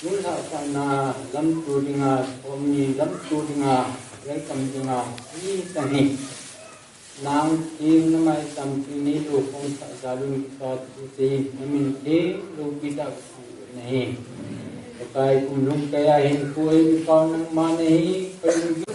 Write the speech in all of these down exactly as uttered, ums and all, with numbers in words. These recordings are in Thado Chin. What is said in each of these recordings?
Tun lhah sahna lamtu dinga, Swami lamtu dinga, welcome dinga, mi tang hi. Nang thim namai tam thim ni lu kong sa jalun kita tu te, namin thim lu kita sang nahi. Pakai kum lung kaya hin ku ei mi pau nangma nahi, kalung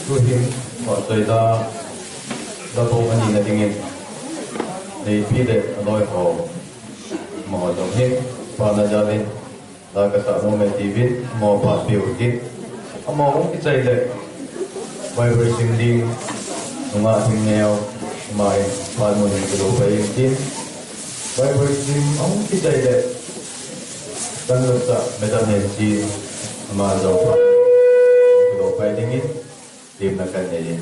Tuhin, phatchoi da, da bou ani na dingin, neipi le aloi ho, amaho jong hin, phatna jalin, da kasah nom e tiuvin, amaho phat peh u hitin. Amaho hung kichai le, Bible sim ding, nungah Thingneo, ama in, phat mun hin kilou pai ding tin. Bible sim ahung kichai le, kan nungah Madam Nancy, ama jong phat, kilou pai dingin, temna kan nei e.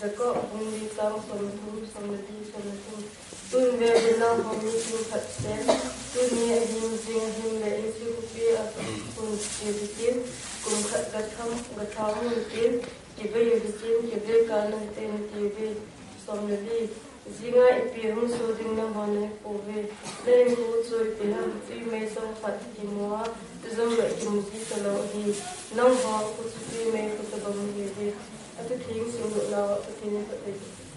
Jakob bung li chang som le thum, som le li, som le thum. Tun ve, nangho mi kum khat ten, tuni ahin jing ahile, insung khopi a khun kiu hitin, kum khat gatham, gatham u hitin, kivei u hitin, kivei kah nate nati uve. Som le li. Jinga ipi hung soh ding nangho nahepouve. Nahinkho chu ipi ham, tui mei jong khat kimu a, tu jong le kimu ji talou ahi. Nangho kho chu tui mei kho tobang ahiuve. Atu theng sing lut nau a Pathen in phatthei boh hen.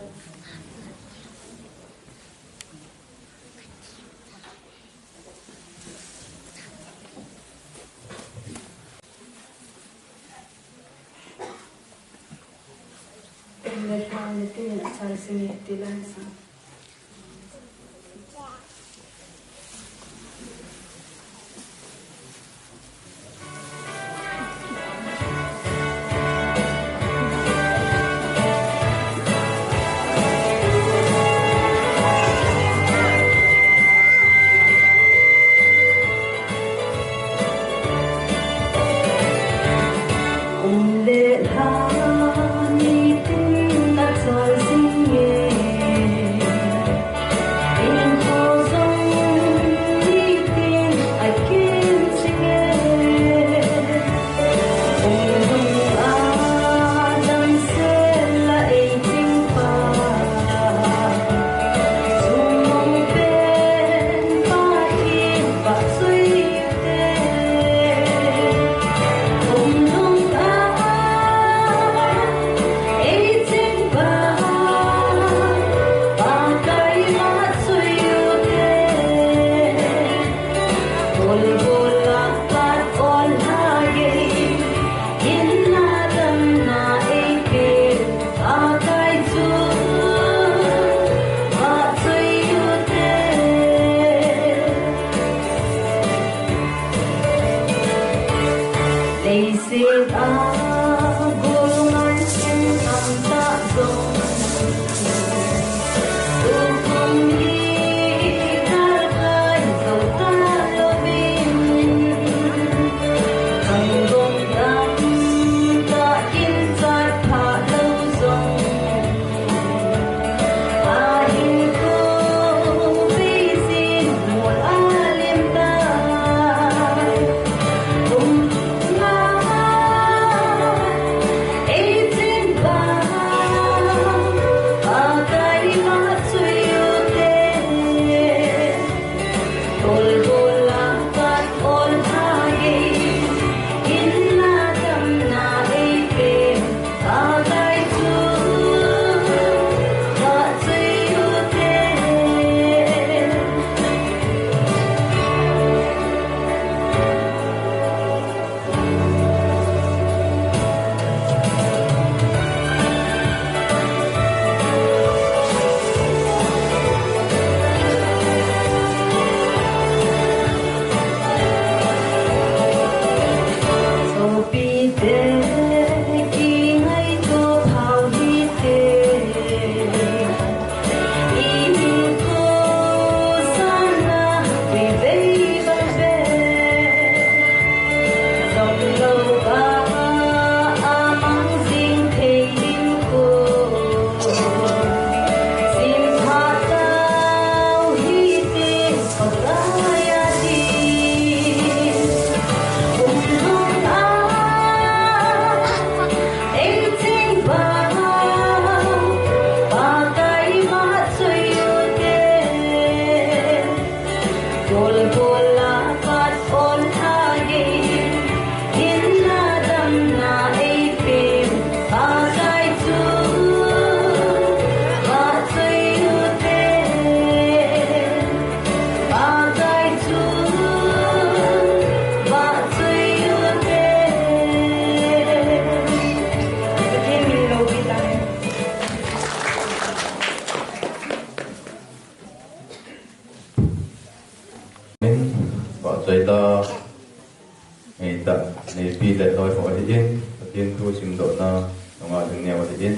Pi le loi ho ahin, Pathen thu simdohna nunga ding neo ahin.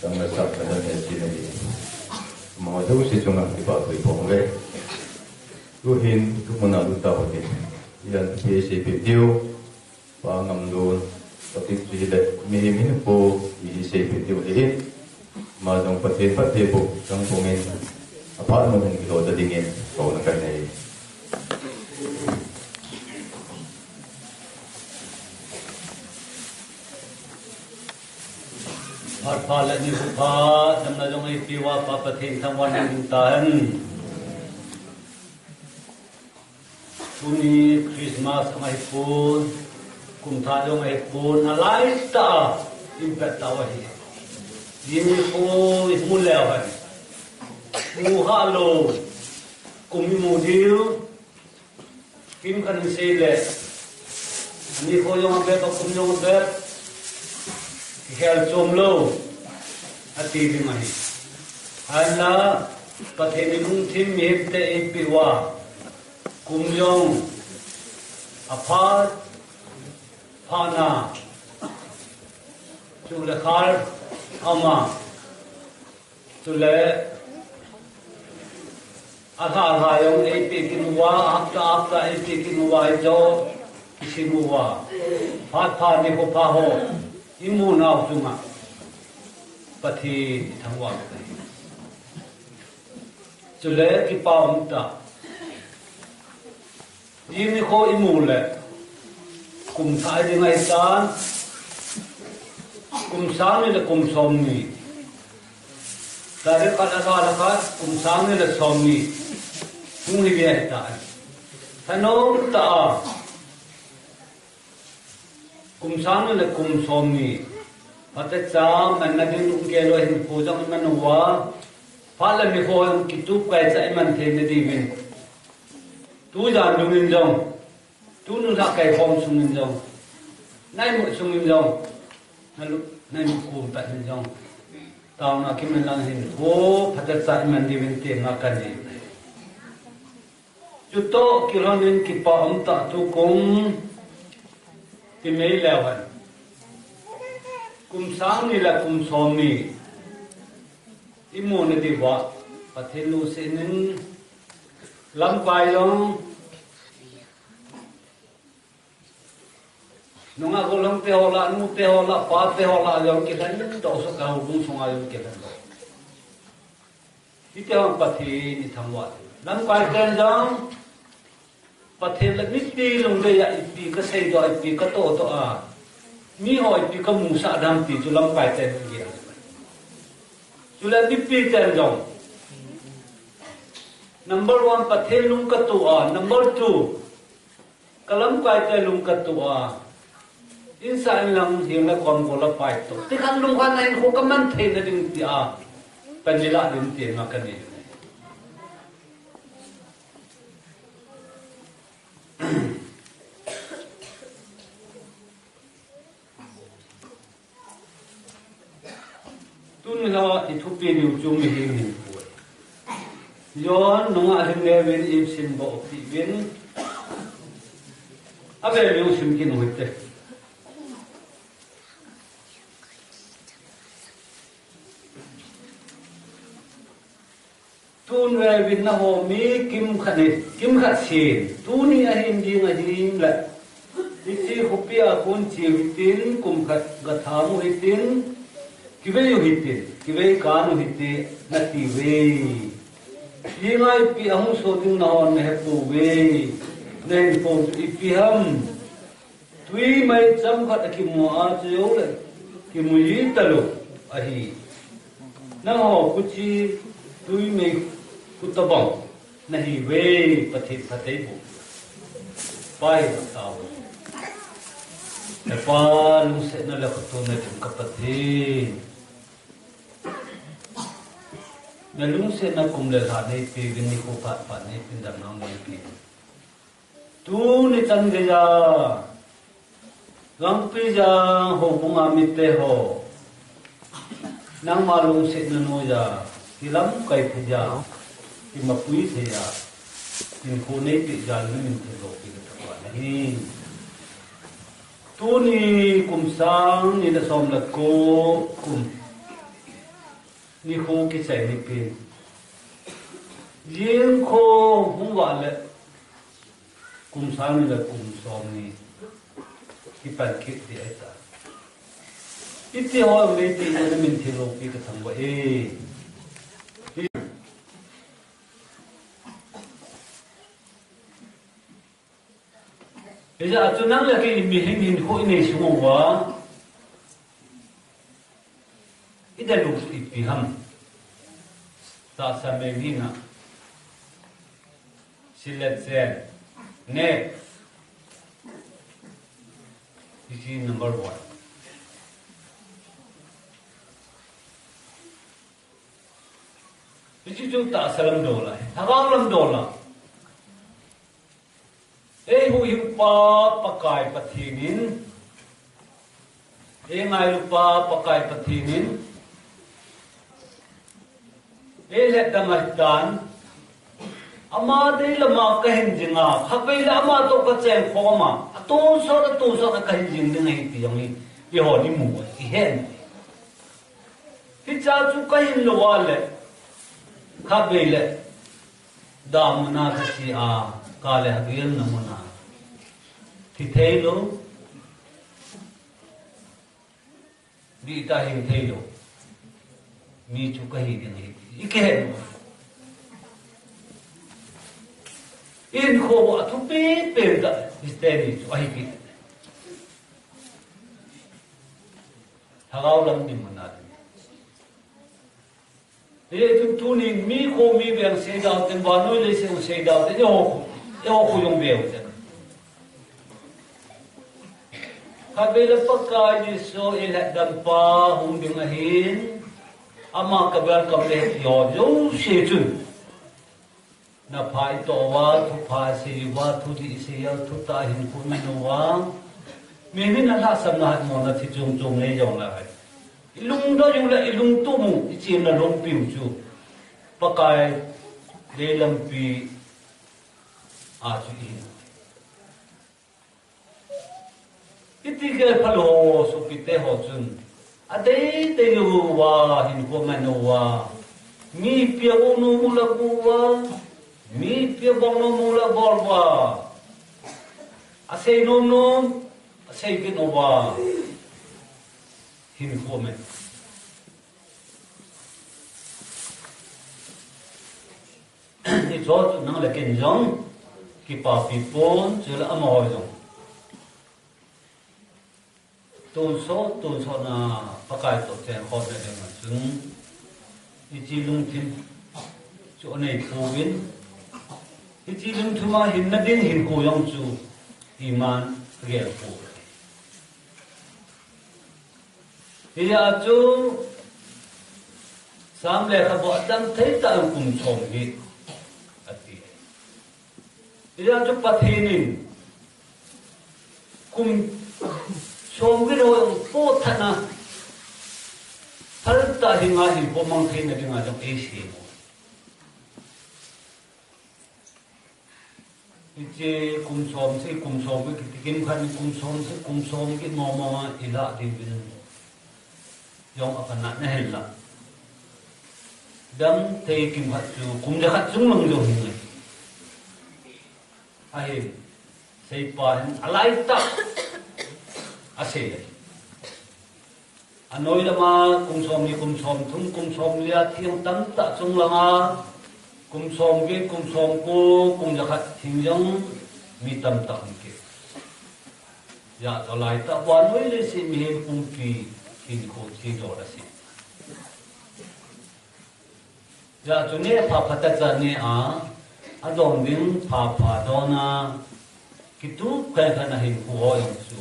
Tang le sap le dan he chi le hi. Amaho jouse chunga kipa thu phong ve. Tuhin, tu muna lut tau ahin. Ian pi seipeh diu. Pa Ngamlun, topic chu hile, mihem hinkho iseipeh diu ahin. Ama jong Pathen phatthei boh chang pum in, aphat mun hin kilo ta dingin, kouna kanei. Phat pha le nikho pha, damna jong eipeh uva Pa Pathen thangvahna ding tahen. Tuni Christmas jong ahipon, kumthah jong ahipon, alaitah a, ihin pet tau ahi. Jing nikho imu leu hen. Mu khalou, kum imu diu, kimkhat in seile, nikho jong abep, akum jong abep, kikhel chom lou, ati ding ahi. Ahinla, Pathen in lungthim mihemte eipeh uva, kum jong aphat, phatna, chule khal, ama, chule alha lha jong eipeh kit uva, hapta hapta eipeh kit uva, hijo kisim uva, phat pha nikho pha ho imu nau chunga Pathen ithangvah u ahi. Chule kipa umtah. Jing nikho imu le, kumthah ding ahitan, kum sang ni le kum som ni. Tarik khat, alha lha khat, kum sang ni le som ni. Hung hi ve ahitan. Thanom tah a, kum sang ni le kum som ni, phatecha manna ding lungkelo hinkho jong iman uva, phat le nikho jong kitup kaicha iman theina diuvin, tujan dungin jong, tunung lhakaikhom sungin jong, naimut sungin jong, nalu-, naimut kom tah in jong, taona kiman lang hinkho phatecha iman diuvin tenga kanei. Chutoh kilhonin kipa umtah tukum imei leu hen. Kum sang ni le kum som ni imu na diuva, Pathen lungset in lamkai jong, nungah gollhang te ho lah, nu te ho lah, pa te ho lah jong kilhen doh, so ka houbung sunga jong kilhen doh. Hiti hon Pathen ithangvah. Lamkai ten jong, Pathen le mipi lungdei a ipi kasei doh, ipi katoh doh a, miho ipi kamusah dam ti chu lamkai ten jong. Chule mipi ten jong, number one, Pathen lung katoh a, number two, ka lamkai te lung katoh a, insah in lang hiang le kom gola pai to. Tikhan lungkhat na hinkho kaman theina ding tia, pan nila ding tia nga kanei. Tun la ithupi diu chu mihem hinkho. John nunga hin le vin ipsin bo pi vin. Ave miu sim kin hoite. Tun ve vin na ho mi kimkhat ni, kimkhat sin. Tuni ahin ding ahin le. Hiche khopi a kon cheu hitin, kum khat gatha mu hitin, kivei u hitin, kivei kan u hite, nati uve. Hinga ipi ahung so ding nahon nahepouve. Nahin pou chu ipi ham. Twi mei chomkhat akimu a, chujou le kimu ji talou ahi. Nangho khuche twi mei khu tobang nahiuve, Pathen phatthei boh. Pai tao. Hepa lungsetna le khatona ding ka Pathen. Nalungsetna kum le lha neipeuvin, nikho phat phat neipin, damna neipeuvin. Tuni chan geiya, Langpija houbunga mite ho, nangma lungsetna noiya, kilamkai theiya, kimapui theiya, hinkho neipeh jal in namin thangvah pi kate Pakai. Tuni kum sang ni le som le ko kum nikho kichai ni pen. Jingkho hung vah le kum sang ni le kum som ni kipan kit ding ahitai. Iti ho le iti na min thil loupi ka thangvah e. Hijeh a chu nang le kei mihem hinkho inei sung uva, i dei lou chu ipi ham? Tahsa mei ni na. Silet chen. Ne. This is number one. Hichu chu tahsa lam dol a, lhagao lam dol a. Eihuhhingpa Pakai Pathen in, eingailupa Pakai Pathen in, eilhatdam ahitan, ama deilam a kahin jing a, khatvei le ama toh kacheng khom a, atonsot, atonsot a kahin jing ding ahi ti jong hi, eihon imu, ihen. Hichea chu kahin lou a le, khatvei le, damun a kache a, kale hagel na mun a, thi thei lou, dih tah hing thei lou mi chu kahi ding ahi, i kihet lou. Hinkho a thupi pen tah, hiche ni chu ahi kit. Lhagao lam dinmun a ding. Hijeh chun tunin mi kho mi veng seidau ten, vannoi leiset u seidau ten, eiho khu, eiho khu jong veu ten. Khatvei le Pakai Jesu eilhatdampa hung ding ahin, ama ka welcome le eiho jouse chun. Na pha itoh uva, thupha isei uva, thudih isei uva, thutah a hinkho iman uva. Mihem in alhahsamna hatmona thi chom chom nei jong le hai. Ilungdei u le ilungtup u, ichenna lungpi u chu Pakai deilampi a chu ihi. Hiti gei phalou ho sopite ho chun, adei dei uva hinkho aman uva, mipi a u nom u lah uva, mipi a bol nom u lah bol uva, asei nom nom, asei kit uva, hinkho aman. Hicho chu nang le ken jong kipapi pon, chule amaho jong tonsot, tonsot na Pakai toh cheng khom na ding a chun, hiche lungthim chu anei pouvin, hiche lungthim a hinna ding hinkho jong chu iman agel pouve. Hijeh a chu Sam lekhabu a dam thei tah in kum som hi ati. Hijeh a chu Pathen in kum som hi lou po tah a, phal tah hinga hinkho mang theina dinga jong eisem u. Hiche kum som se, kum som kiti, kimkhat in kum som se, kum som kiti mong mong a ilah diuvin jong apanna nahen lang. Dam thei kimkhat chu kum jakhat chung lang jong hin le. Ahin, seipa hin alaitah asei le. Anoi lama kum som ni, kum som thum, kum som li a theng tamtah chung langa, kum som get, kum som ko, kum jakhat theng jong mi tamtah um kit. Hijeh a chu alaitah vannoi leiset mihem pumpi hinkho chu dol ahi. Hijeh a chu neh pha phatah cha neh a, adon ding pha pha don a, kitup khen khen a hinkho ho jong chu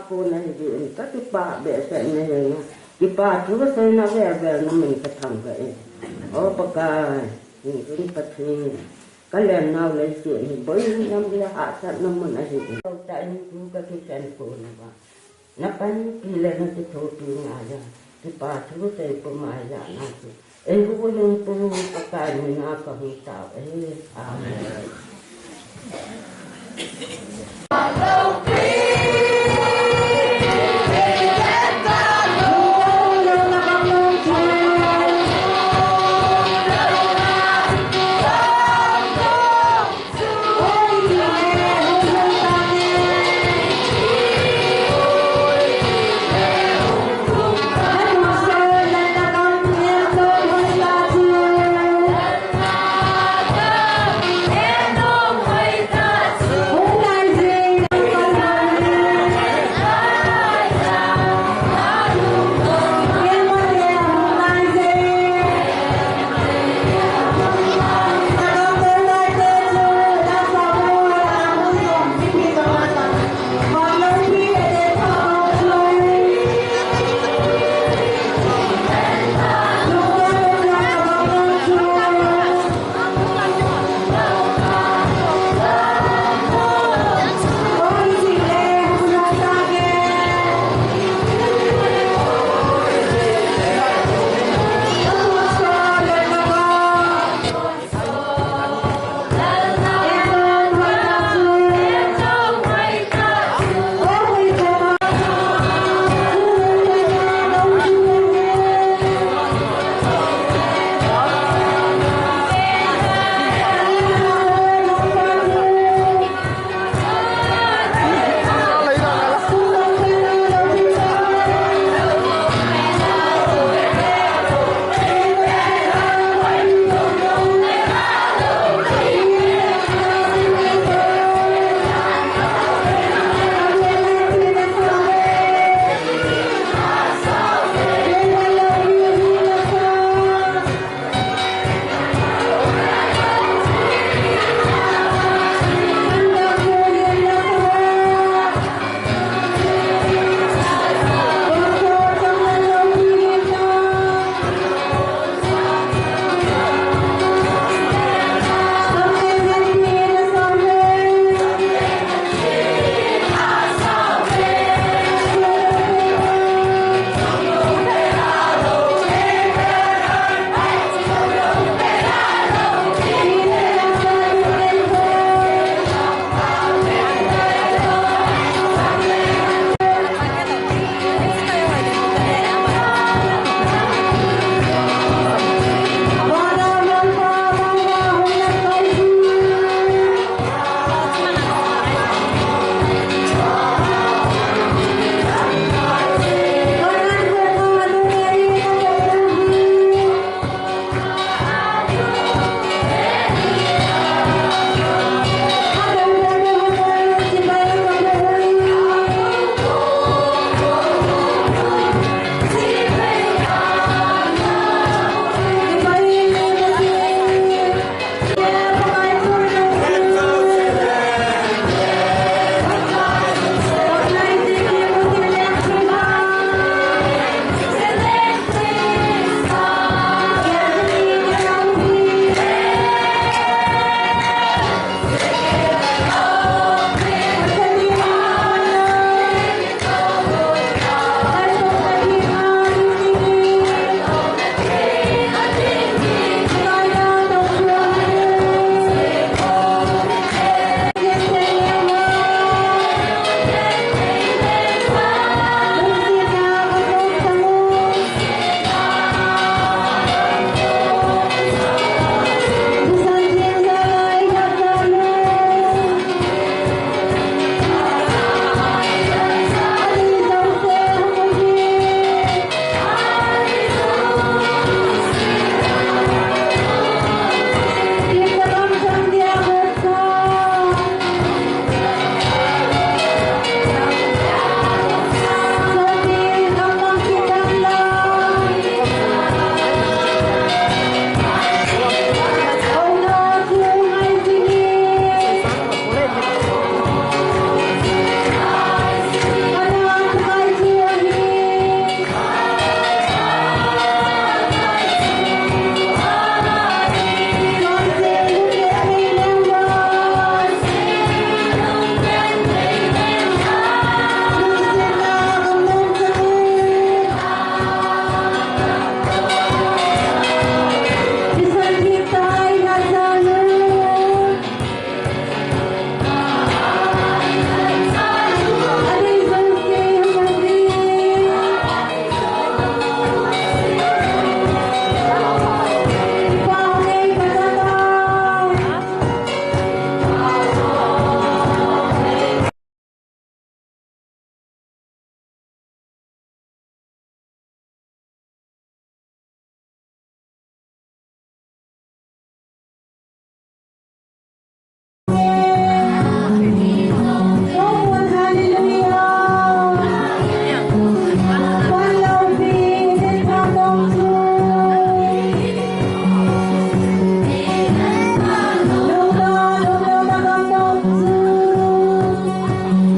Kona hi din ka kipah behseh na hi na. Kipa thu seina vel vel na min ka thangvah e. O Pakai, hing ding Pathen. Ka lennau leiset hi boina le hahsatna mun ahi. Tah in tu ka kikhen kona uva. Na panpi le na kithopi ngaiya. Kipa thu sei puma ya na ki. Ei huhhingpu Pakai mina ka hung tao e. Amen.